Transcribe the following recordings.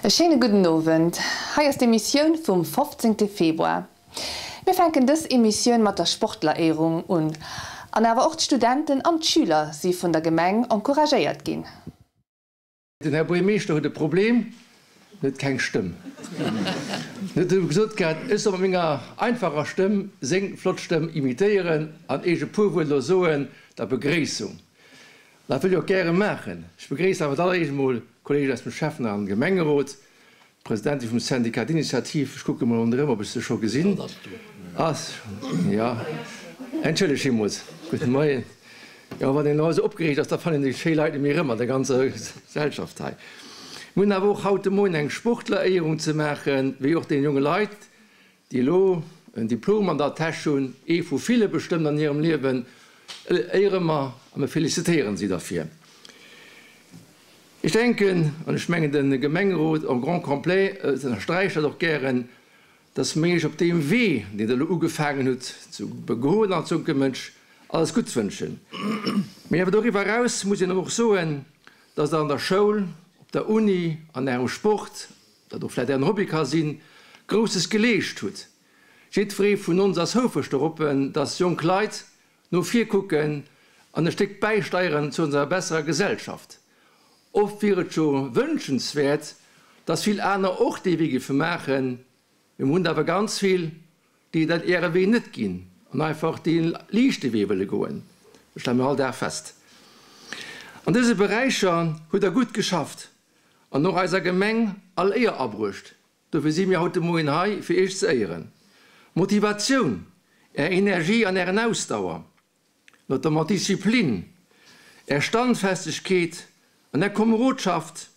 E schéine gudden Owend. Hei ass d'Emissioun vum 15 Februar. Mir fänken dës Emissioun mat der Sportleréierung un. An awer och d'Studenten an d'Schüler si vun der Gemeng encouragéiert ginn. Den Här Buergermeeschter huet e Problem, en huet keng Stëmm. En huet elo gesot gehat, ech soll mat menger einfacher Stëmm seng flott Stëmm imitéieren an Iech e puer Wuert elo soen der Begréissung. An dat wëll ech och gäre maachen. Ech begréissen awer d'alleréischt emol d'Kollegen aus dem Schäffen an Gemengerot, D'Presidentin vum Syndicat d'initiative, ech kucke mol ronderëm, ob ech se scho gesinn. Ass, jo, entschëllegt villmools. Gudde Moien. Jo, wann een elo esou opgereegt ass, da fannen een déi schéi Leit net méi erëm an der ganzer Gesellschaft hei. Mir hunn awer och haut de Moien eng Sportleréierung ze maachen, wéi och deene jonge Leit, déi elo en Diplom an der Täsch hunn, ee vu ville bestëmmt an hirem Liewen, éiere mer a mir felicitéieren si derfir. Ech denken, an ech mengen de Gemengerot en grand complet ënnersträicht dat och gären, dass mir Iech op deem Wee, deen Der elo ugefaangen hutt ze begoen als jonke Mënsch, alles Gutts wënschen. Mee awer doriwwer eraus muss een och soen, dass Der an der Schoul, op der Uni, an Ärem Sport, dat och vläicht Ären Hobby ka sinn, Grousses geleescht hutt. Jiddweree vun ons ass houfreg dorop, dass jonk Leit no vir kucken an e Stéck bäisteieren zu onser besserer Gesellschaft. Oft wier et jo wënschenswäert, dass vill aner och dee Wee giffe maachen, mee mer hunn der awer ganz vill, déi dat äre Wee net ginn an einfach dee liichte Wee wëlle goen. Dat stelle mir all Dag fest. An dëse Beräicher hutt der gutt geschafft an och eiser Gemeng all Éier abruecht. Dofir si mir haut de Moien hei, fir Iech ze éieren. Motivatioun, Är Energie an Ären Ausdauer, notamment Disziplin, Är Standfestegkeet an Är Komerodschaft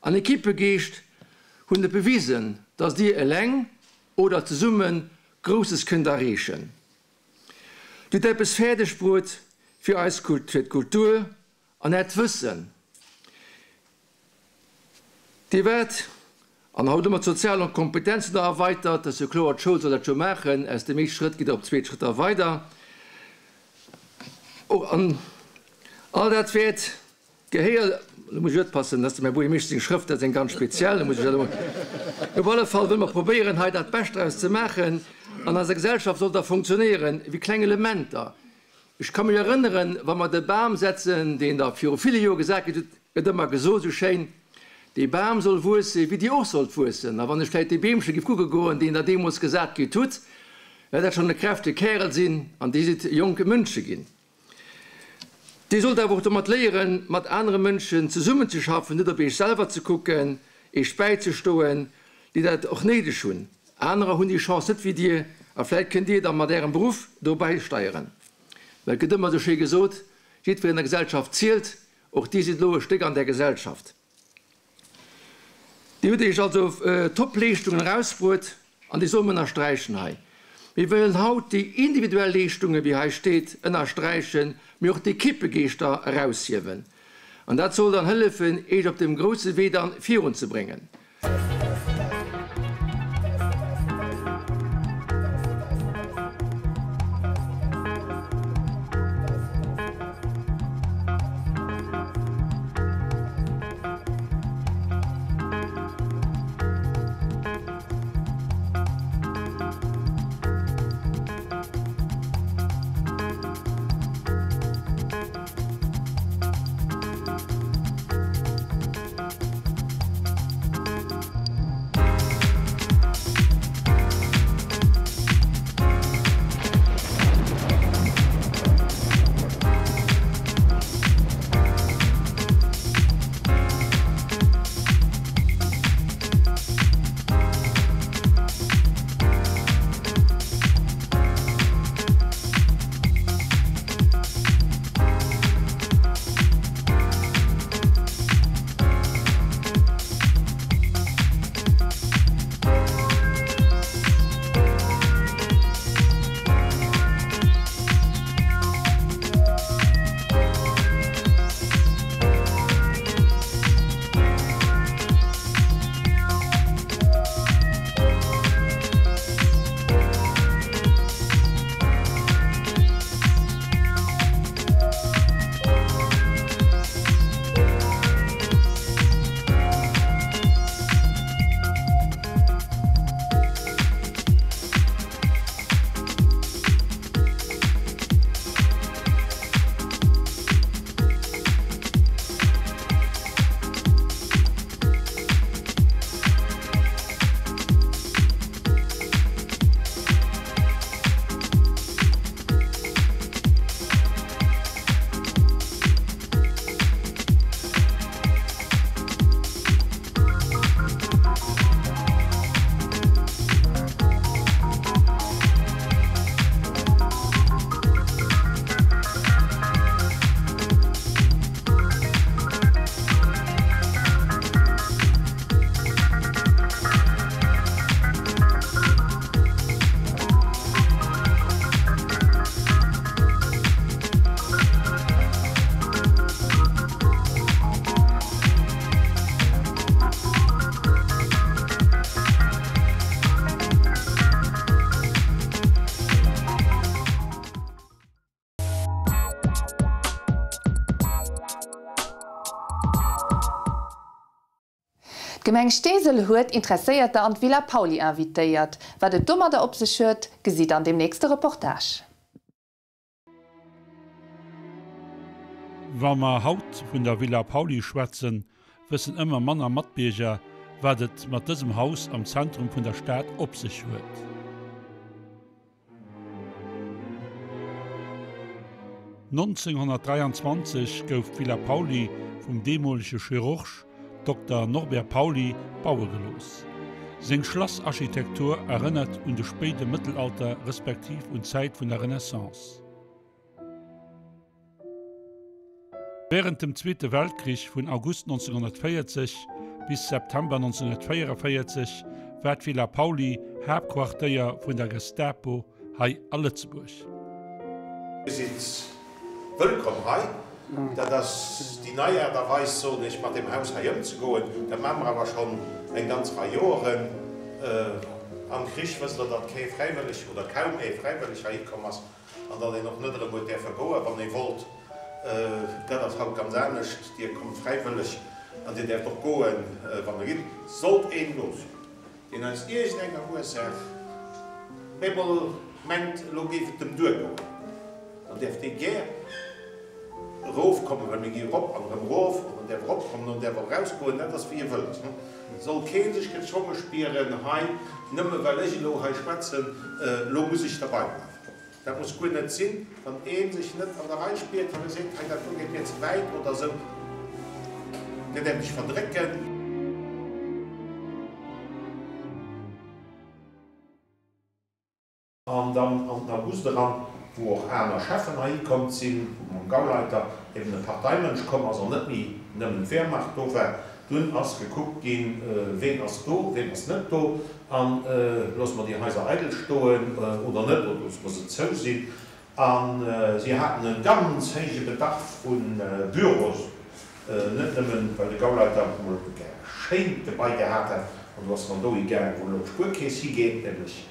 an Equippegeescht hunn et bewisen, dass Dir eleng oder zesumme Grousses kënnt erreechen. Dir hutt eppes fäerdeg bruet fir eis fir d'Kultur An Äert Wëssen, Dir waart, an haut hu mer d'sozial Kompetenzen nach erweitert, dat ass jo kloer, d'Schoul soll dat jo maachen, aus dem éischte Schrëtt geet Der op zweet Schrëtter weider. An all dat wäert gehéier, elo muss ech oppassen, dat ass dem Här Buergermeeschter seng Schrëft, dat ass eng ganz speziell, do muss ech elo, op alle Fall wëlle mer probéieren, hei dat Bescht draus ze maachen. An eiser Gesellschaft soll da funktionéieren wéi kleng Elementer, Ech ka mech erënneren, wa mer de Bam setzen, deen Der viru ville Joer gesat kritt hutt, gëtt ëmmer gesot esou schéin, Dee Bam soll wuesse wéi Dir och sollt wuessen. A wann ech vläicht dee Beemche giff kucke goen, deen Der deemools gesat kritt hutt, wäert dat schonn e kräftege Kärel sinn an Dir sidd jonk Mënsche ginn. Dir sollt awer och domat léieren, mat anere Mënschen zesummenzeschaffen, net op Iech selwer ze kucken, Iech bäizestoen, déi dat och néideg hunn. Anerer hunn déi Chance net wéi dir a vläit kënnt dir da mat ärem Beruff do bäisteieren. Well et gëtt ëmmer esou schéi gesot, jiddwereen an der Gesellschaft zielt, och dir sidd elo e Stéck an där Gesellschaft. Dir hutt iech also Top-Leeschtungen erausbruet an déi solle mer ënnersträichen hei. Mir wëllen haut déi individuell Leeschtungen, wéi hei steet, ënnersträichen, mee och d'Equippegeeschter eraushiewen. An dat soll dann hëllefen, iech op deem grousse Wee dann virunzebréngen. D'Gemeng Steesel huet Interesséierter an d'Villa Pauly invitéiert. Wat et domadder op sech huet, gesitt an dem nächste Reportage. Wa mer haut vun der Villa Pauly schwätzen, wëssen ëmmer manner Matbierger, wat et mat dësem Haus am Zentrum vun der Stad op sech huet. 1923 gouf d'Villa Pauly vum deemolege Chirurg Dokter Norbert Pauly baue gelooss. Seng Schlassarchitektur erënnert un de spéide Mëttelalter respektiv un d'Zäit vun der Renaissance. Wärend dem Zweete Weltkrich vun August 1940 bis September 1944 war d'Villa Pauly Haaptquartéier vun der Gestapo hei a Lëtzebuerg. Dir sidd wëllkomm hei. Dat ass déi nei Aart a Weis, soen ech, mat deem Haus hei ëmzegoen. Dat maache mer awer schonn eng ganz Rei Joeren. Am Krich wësst Der, datt kee fräiwëlleg oder kaum ee fräiwëlleg heihi komm ass. An datt een och net erëm huet däerfe goen, wann ee wollt. Dat ass haut ganz anescht. Dir kommt fräiwëlleg an Dir däerft och goen, wann Der gitt. Sollt een do sinn, deen aus iergendenger Ursaach op eemol mengt, elo géif et em duergoen, dann däerf dee gär erofkommen, well mir gi erop an erëm erof, an en däerf eropkommen an en däerf och erausgoen. Dat ass wéi e wëllt. Et soll kee sech gezwonge spieren, hei, nëmme well ech elo hei schwätzen, elo muss ech derbei bleiwen. Dat muss guer net sinn. Wann ee sech net an der Rei spiert, wann e seet, hei dat do geet mir ze wäit oder esou, Dir däerft iech verdrécken. An dann an den August eran, wou och aner Cheffen heihi komm sinn, wou mam Gauleiter eben e Parteimënsch komm ass an net méi nëmmen d'Wehrmacht do war. Dunn ass gekuckt ginn, ween ass do, ween ass net do, a loosse mer déi Haiser eidel stoen oder net, oder loosse mer se zou sinn. A si haten e ganz héije Bedarf u Büros, net nëmmen, well de Gauleiter emol e schéint Gebai gehat hätt, an do ass en dann dohi gaang, wou elo d'Spuerkeess higeet, nämlech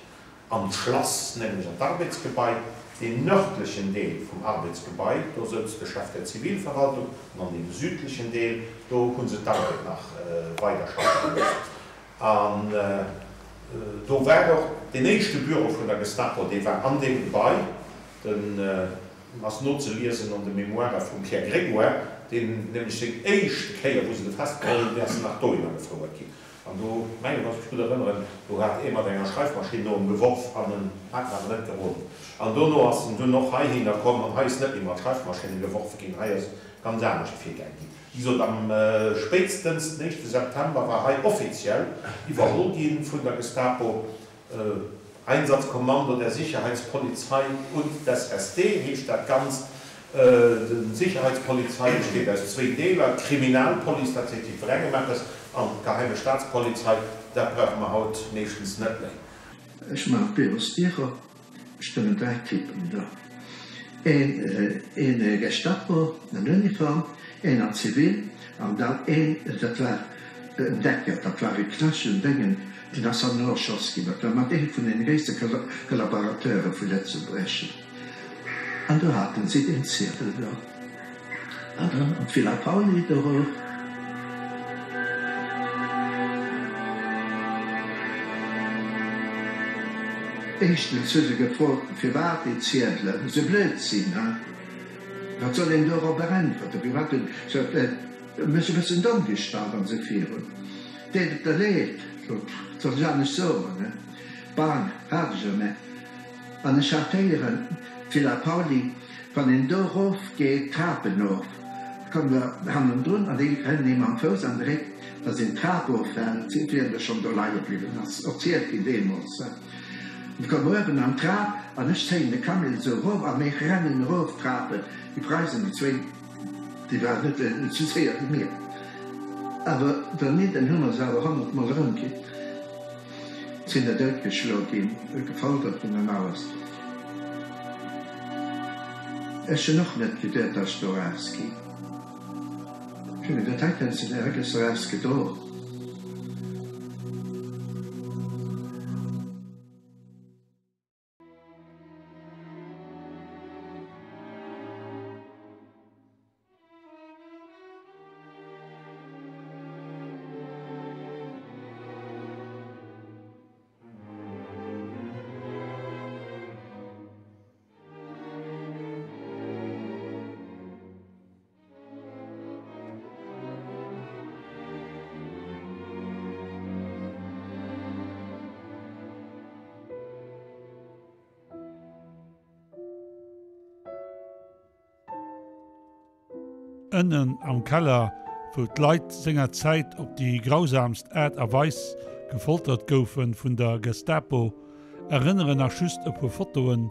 An d'Schlass, nämlech an d'Arbeitsgebai, deen nördlechen Deel vum Arbeitsgebai, do souz de Chef der Zivilverwaltung, an an deem südlechen Deel, do hu se d'Arbed nach weider schaffe gelooss. An do war och deen éischte Büro vun der Gestapo, dee war an deem Gebai, den ass nozeliesen an de Memoiren vum Pierre Grégoire, deen nämlech seng éischte Kéier, wou se de festgeholl hunn, dee ass nach dohinner gefouert ginn. An do, mengen, wann ech mech gutt erënneren, do hat ee mat enger Schreifmaschinn no em geworf an en hat en awer net geroden. An dono ass en dunn och heihinner komm an hei ass net méi mat Schreifmaschinne geworf ginn, hei ass ganz anescht virgaang ginn. Wéi gesot, am spéitstens den éischte September war hei offiziell iwwerholl gi vun der Gestapo. Einsatzkommando der Sicherheitspolizei und des SD heescht dat Ganzt. D'Sicherheitspolizei besteet aus zwéin Deeler, d'Kriminalpolice, dat seet jiddwerengem eppes, an d'Geheime Staatspolizei, dat brauche mer haut meeschtens net méi. Ech maachen d'Bürosdier op, stëmmen 3 Typen do, een een Gestapo an Uniform, een an Zivil an dann een, dat war en Decker, dat war e knaschen Déngen, deen ass dann elo erschoss ginn, dat war mat ee vun den gréisste Collaborateure vu Lëtzebuerg. An do haten si deen Ziedel do. An dann an d'Villa Pauly do erof. Éischtens hu se gefrot, firwat déi Ziedelen esou blöd sinn, ha? Wat soll een dorobber äntwerten? Firwat hunn se mech e bëssen domm gestallt an esou virun. Deet et der leed, wat soll ech anescht soen, ne? Bang, hat ech erëm. An ech hat héieren, d'Villa Pauly, wann een do erof geet, d'Trapen of, kommt der hannendrun an déi rennen ee mam Fouss an de Réck, datt een d'Trap offält, wien da schonn do leie bliwwen ass, erzielt ginn deemools. An da komme mer uewen an d'Trap an ech zéien de Camille esou erof a mir rennen erof d'Trapen, déi Preisen, déi zwéin, déi waren net esou séier wéi mir, awer dernidderen hu mer se awer honnertmol erëmkritt. Sinn der doutgeschloe ginn, gefoltert ginn an alles. Ech hunn och net geduet, datt ech do erausginn. Ech hunn geduet, hei kënns de der, hei gëss de erausgedroen. Ënnen am Keller, wou d'Leit sengerzäit op déi grausamst Aart a Weis gefoltert goufe vun der Gestapo, erënneren nach just e puer Fotoen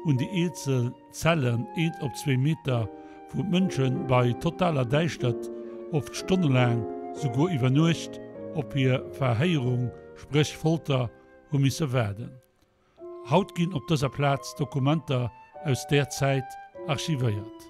un déi eenzel Zellen, eent op zwee Meter, wou d'Mënsche bei totaler Däischtert, oft stonnelaang, souguer iwwer Nuecht, op hir Verhéierung, spréch Folter, hu misse waarden. Haut ginn op dëser Plaz Dokumenter aus där Zäit archivéiert.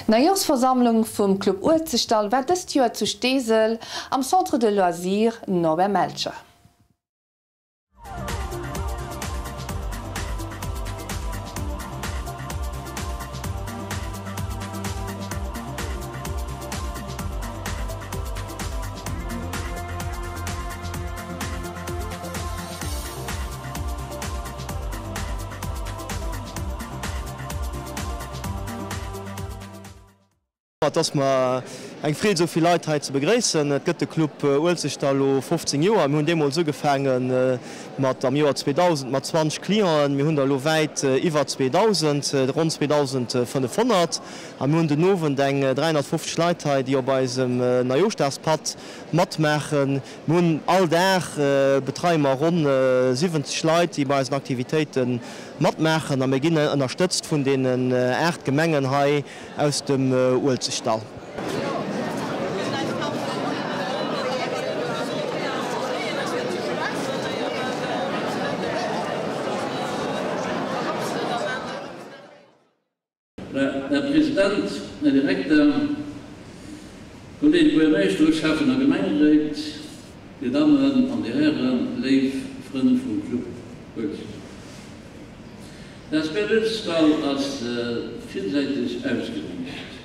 D'Neijorsversammlung vum Club Uelzechtdall war dëst Joer zu Steesel am Centre de Loisirs Norbert Melcher. Et ass mer eng Freed esou vill Leit hei ze begréissen. Et gëtt de Club Uelzechtdall elo 15 Joer. Mir hunn deemools ugefaange mat am Joer 2000 mat 20 Clienten. Mir hunn der elo wäit iwwer 2.000, ronn 2.500. A mir hunn den Owend eng 350 Leit hei, déi op eisem Neijooschdagspatt matmaachen. Mir hunn all Dag betreie mer ronn 70 Leit, déi bei eisen Aktivitéite matmaachen a mir ginn ënnerstëtzt vun deenen 8 Gemengen hei aus dem Uelzechtdall. Här President, Här Direkter, Kolleege Buergermeeschter, Schäffen a Gemengeréit, Dir Dammen an Dir Hären, léif Frënn vum Club Uelzechtdall. D'Asbl Uelzechtdall ass villsäiteg ausgeriicht.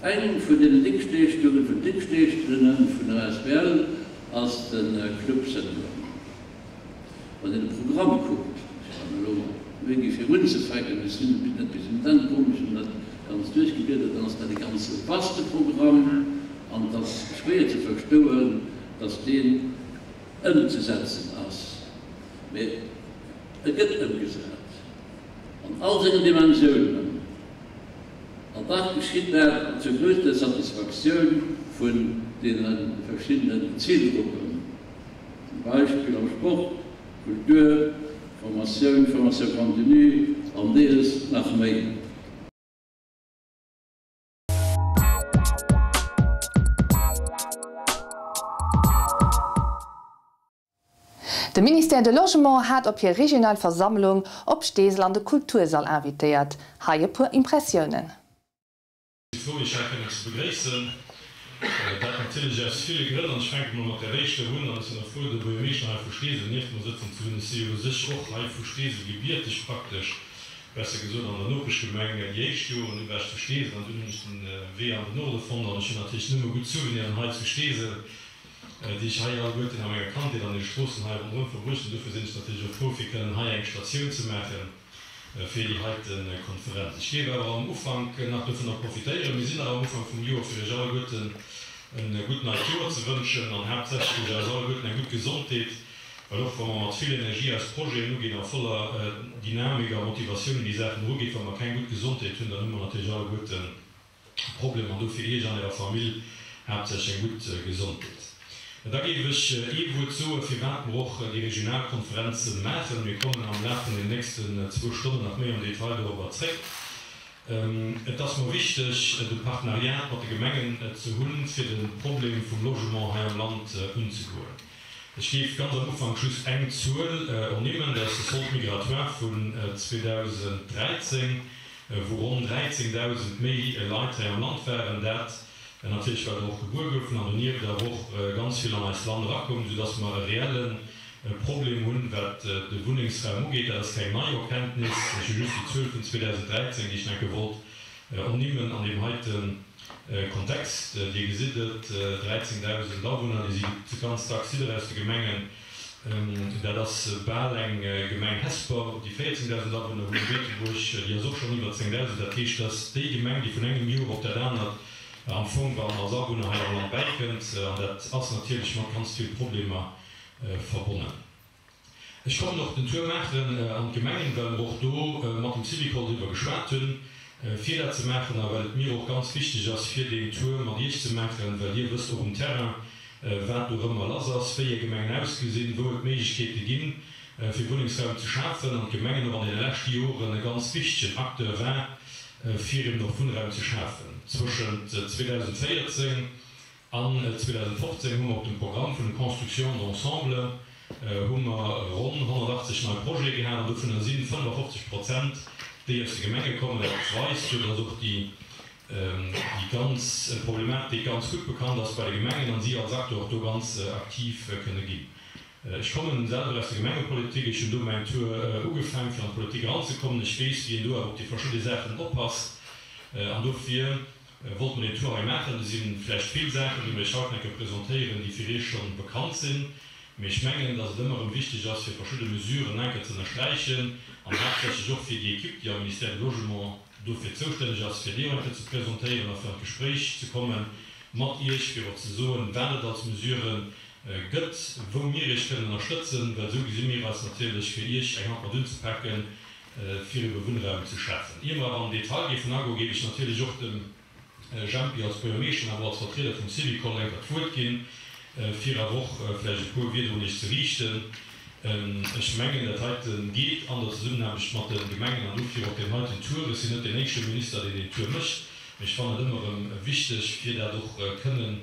Eng vun deenen Déngschtleeschtungen, vun Déngschtleeschterinne vun der Asbl ass de Club Senior. Wann een de Programm kuckt, ech kann elo méi gi fir unzefänken, ech sinn net bis un d'Enn komm, ech hunn net ganz duerchgebliedert, dann ass dat e ganz vaste Programm an et ass schwéier ze verstoen, datt deen ëmzesetzen ass. Mee e gëtt ëmgesat an all sengen Dimensiounen an dach geschitt dat zur grousster Satisfaktioun vun deene verschiddenen Zilgruppen. Zum Beispill am Sport, Kultur, Formatioun, Formation continue an deels nach méi. De Ministère de Logement hat op hir regional Versammlung op Steesel an de Kultursall invitéiert. Hei e puer Impressiounen. Ech si frou, Iech hei kënnen ze begréissen. Dat natierlech aus ville Grënn. An ech fänke mol mat där éischter un. An ech sinn och frou, de Buergermeeschter hei vu Steesel nieft mer sëtzen ze hunn. Ech si jo u sech och hei vu Steesel gebierteg, praktesch, besser gesot an der Nopeschgemeng déi éischt Joren. Du war ech zu Steesel an dunn hunn ech den Wee an den Norde fonnt. An ech hunn natierlech nëmme gutt Souveniren hei zu Steesel, déi ech hei alleguerten a menger Kandheet an de Stroossen hei ronderëm verbruecht hunn. Dofir sinn ech natierlech och frou, fir kënnen hei eng Statioun ze maachen. fir déi heite Konferenz. Ech géif awer am Ufank nach dovunner profitéieren, mir sinn nach am Ufank vum Joer, fir Iech alleguerten e gutt neit Joer ze wënschen an haaptsächlech eis alleguerten eng gutt Gesondheet, well och wa mer mat vill Energie eis Projeten uginn a voller Dynamik a Motivatioun un déi Saachen eruginn, wa mer keng gutt Gesondheet hunn, dann hu mer natierlech alleguerten Problem an dofir Iech an Ärer Famill haaptsächlech eng gutt Gesondheet. Da géif ech ee Wuert soe firwat mer och déi regional Konferenze maachen. Mir kommen am Laf vun den nächsten zwou Stonnen nach méi am Detail dorobber zréck. Et ass mer wichteg, de Partenariat mat de Gemengen ze hunn, fir de Problem vum Logement hei am Land unzegoen. Ech géif ganz am Ufank just eng Zuel ernimmen, dat ass de Solde migratoire vun 2013, wou ronn 13.000 méi Leit hei am Land waren, dat natierlech well der och gebuer goufen an donieft awer och ganz vill an eist Land erakoumen, soudass mer e reelle Problem hunn, wat de Wunnengsraum ugeet. Dat ass keng nei Erkenntnis. Ech hu just déi Zuel vun 2013, déi ech nach eng Kéier wollt ernimmen an deem heite Kontext. Dir gesitt et, 13.000 Awunner, déi si ganz dacks sidder aus de Gemengen. Dat ass bal eng Gemeng Hesper, déi 14.000 Awunner hunn, Beetebuerg, déi ass och schonn iwwer 10.000. Dat heescht, dass déi Gemeng, déi vun engem Joer op dat anert am Fong dann als Awunner hei am Land bäikënnt, an dat ass natierlech mat ganz vill Problemer verbonnen. Ech kommen och den Tour maachen an d'Gemengen, well mer och do mat dem Syvicol driwwer geschwat hunn, fir dat ze maachen a well et mir och ganz wichteg ass, fir deen Tour mat Iech ze maachen, well Dir wësst och um Terrain, wat dorëmmer lass ass, wéi Är Gemengen ausgesinn, wou et Méiglechkeete ginn, fir Wunnengsraum ze schafen an d'Gemengen och an deene leschte Joren e ganz wichtegen Acteur war, fir eben och Wunnraum ze schafen. Zwëschent 2014 An 2015 hu mer op dem Programm vun de Constructions d'ensemble hu mer ronn 180 nei Projete gehat an dovunner si 55 Prozent déi aus de Gemenge kommen. Dat weist jo, dass och déi ganz Problematik ganz gutt bekannt ass bei de Gemengen an si als Acteur och do ganz aktiv kënne ginn. Ech kommen selwer aus der Gemengepolitik. Ech hunn do mäin Tour ugefaang fir an d'Politik eranzekommen. Ech weess wéi een do awer op déi verschidde Saachen oppasst an dofir Wollt mer deen Tour hei maachen. Et si vläicht vill Saachen, déi mer Iech haut nach eng Kéier presentéieren, déi fir Iech schonn bekannt sinn. Mee ech mengen, dass et ëmmer erëm wichteg ass, fir verschidde Mesuren nach eng Kéier ze ënnersträichen an haaptsächlech och fir déi Equipe, déi am Ministère du Logement dofir zoustänneg ass, fir déi och eng Kéier ze presentéieren a fir an d'Gespréich ze komme mat Iech, fir och ze soen, wat et als Mesurë gëtt, wou mir Iech kënnen ënnerstëtzen, well esou gesi mir eis natierlech, fir Iech eng Hand mat unzepaken, fir ebe Wunnraum ze schafen. Ier mer awer an den Detail géifen agoen, géif ech natierlech och dem Jempy als Buergermeeschter an awer och als Vertrieder vum Syvicol enker d'Wuert ginn, fir awer och vläicht e puer Wierder un Iech ze riichten. Ech mengen, dat heite geet an der Zesummenaarbecht mat de Gemengen an dofir och deen heiten Tour. Ech sinn net deen éischte Minister, deen deen Tour mécht, mee ech fannen et ëmmer erëm wichteg, fir dat och kënnen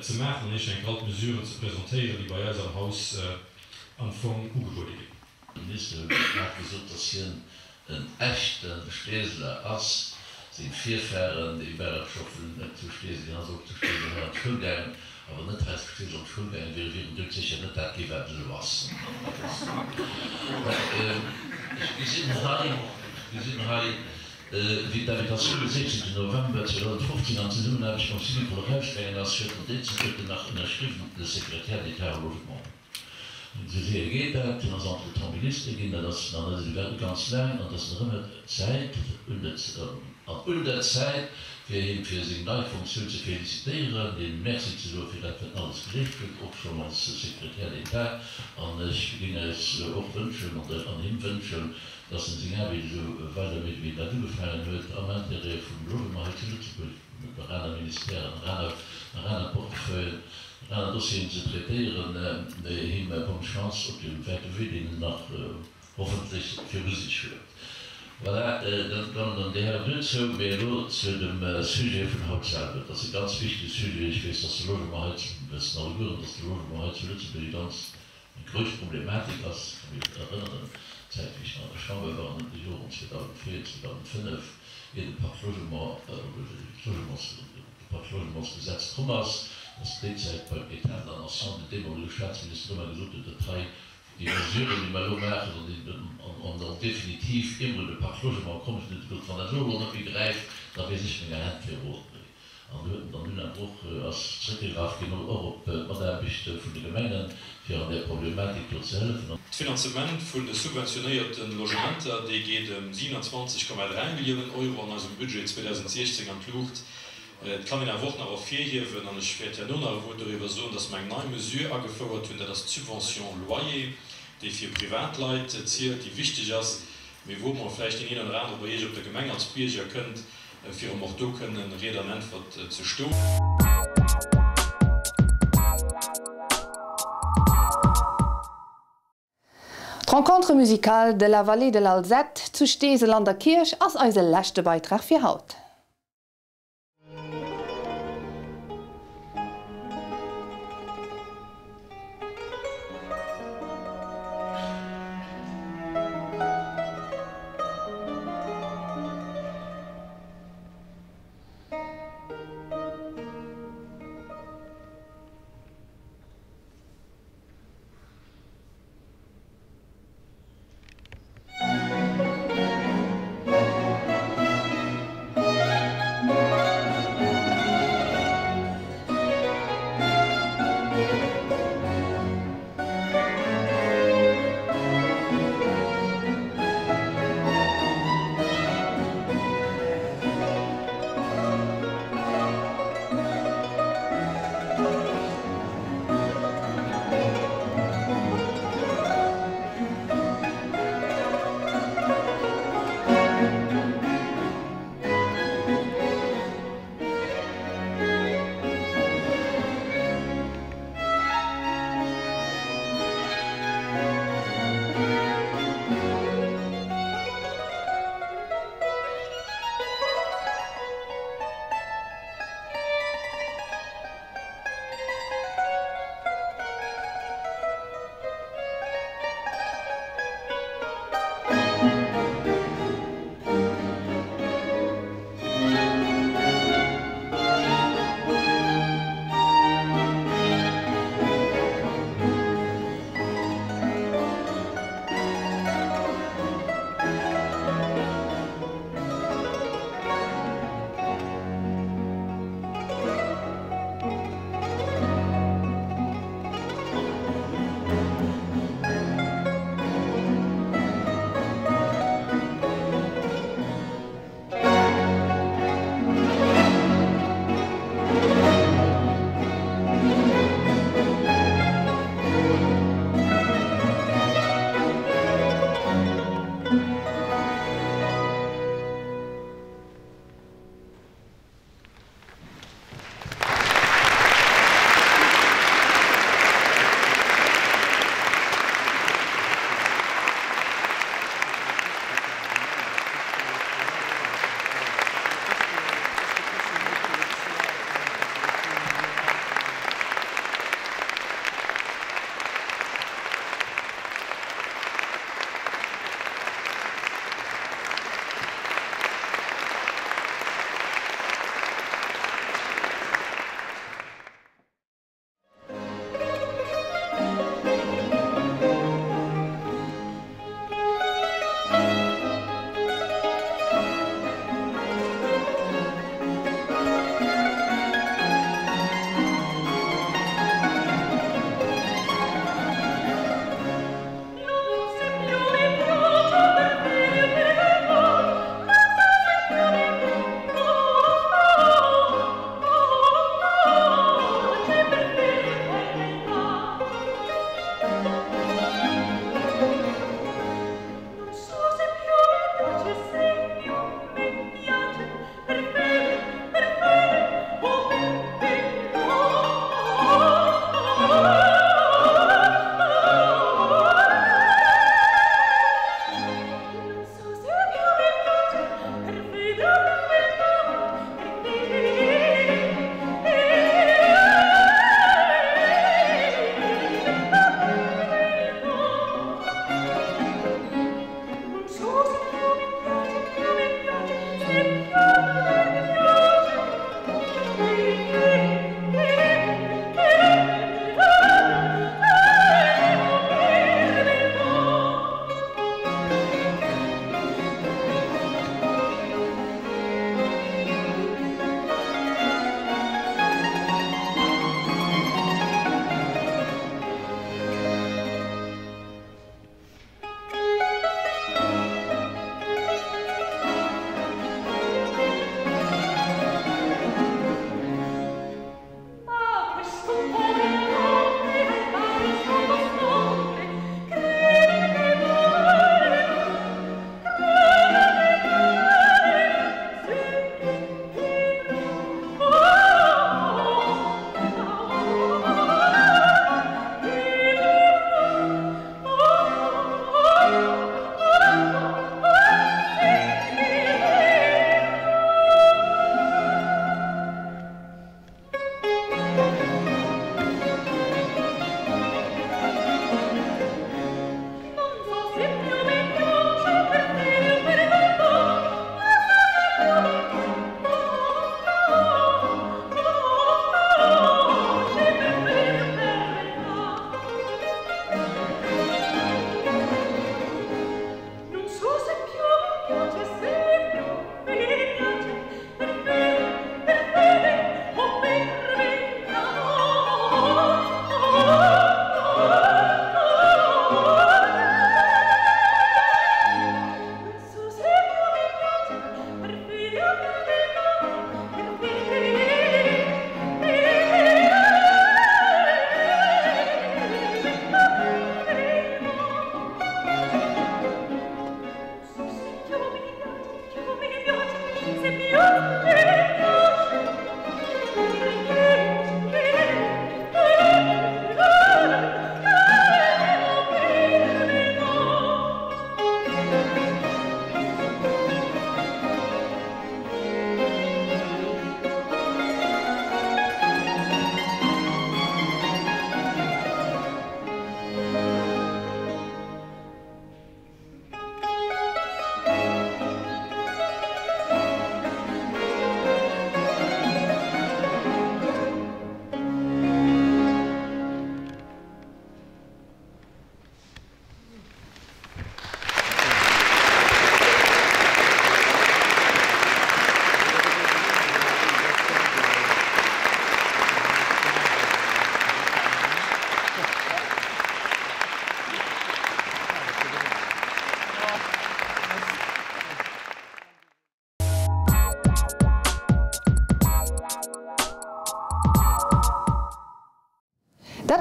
ze maachen an Iech enker all d'Mesuren ze presentéieren, déi bei eis am Haus am Fong ugebuede ginn. De Minister huet grad gesot, dass hien en echte Steeseler ass. Seng Virfahren, déi ware scho vun net zu Steesel, hien ass och zu Steesel hei an d'Schoul gaangen, awer net hei zu Steesel an d'Schoul gaange wier, wier en doudsécher net dat gi wat en elo ass. Ech gesinn hei, ech gesinn hei, wéi d'Invitatioun de 16 November 2015 an Zesummenaarbecht mam Syvicol erausgaangen ass, huet en déi Zäit nach ënnerschriwwen, de Secrétaire d'État au Logement. Esou séier geet dat. Hien ass entretemps Minister ginn, dat ass nach net esou ganz laang, an et ass nach ëmmer Zäit, an un der Zäit, fir him fir seng nei Fonctioun ze félicitéieren, him Merci ze soe fir dat, wat en alles geleescht huet, och schonn als Secrétaire d'État. An ech géing eis och wënschen an him wënschen, dass en seng Aarbecht esou weidermécht, wéi en dat ugefaangen huet, am Intérêt vum Logement hei zu Lëtzebuerg, nach aner Ministèren, nach aner, nach aner Portefeuillen. Aner Dossieren ze traitéieren, him bonne Chance op deem wäite Wee, deen en nach hoffentlech viru sech huet. Voilà, dann dann déi Hären duerzou. Mee elo zu dem Sujet vun haut selwer. Et ass e ganz wichtege Sujet. Ech weess, dass de Logement hei zu, mir wëssen allegueren, dass de Logement hei zu Lëtzebuerg e ganz Eng grouss Problematik ass, ech ka mech erënneren, d'Zäit wéi ech nach an der Chamber war an de Joren 2004, 2005, ier de Pacte Logement oder d'Logements, de Pacte Logementsgesetz komm ass, dass déi Zäit beim État de la Nation den deemolege Staatsminister ëmmer gesot huet, datt hei déi Mesuren, déi mer elo maachen an déi an dann definitiv eemol de Pacte Logement komm sinn, huet e gesot, wann dat elo elo net méi gräift, da weess ech menger Hänn fir erof. An do huet en dann dunn awer och, ass zréckgegraff ginn och op d'Mataarbechte vun de Gemengen, fir an där Problematik do ze hëllefen. D'Finanzement vun de subventionéierte Logementer, dee geet ëm 27,3 Milliounen Euro an eisem Budget 2016 an d'Luucht. Et kann een awer och nach ervirhiewen, an ech wäert herno nach e Wuert doriwwer soen, dass mer eng nei Mesure agefouert hunn, dat ass d'Subvention loyer, déi fir Privatleit zielt, déi wichteg ass, mee wou mer vläicht deen een oder anere bei Iech op der Gemeng als Bierger kënnt, fir em och do kënnen Ried an Äntwert ze stoen. D'Rencontre musicale de la Vallée de l'Alzette zu Steesel an der Kierch ass eise leschte Beitrag fir haut.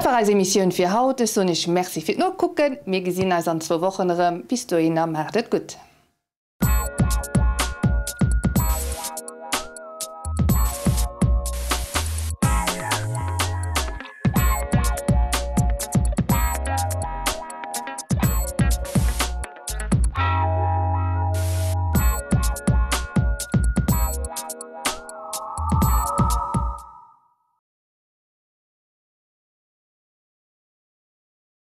Dat war eis Emissioun fir haut. Ech soen iech Merci fir d'Nokucken. Mir gesinn eis an zwou Wochen erëm. Bis dohinner, maacht et gutt.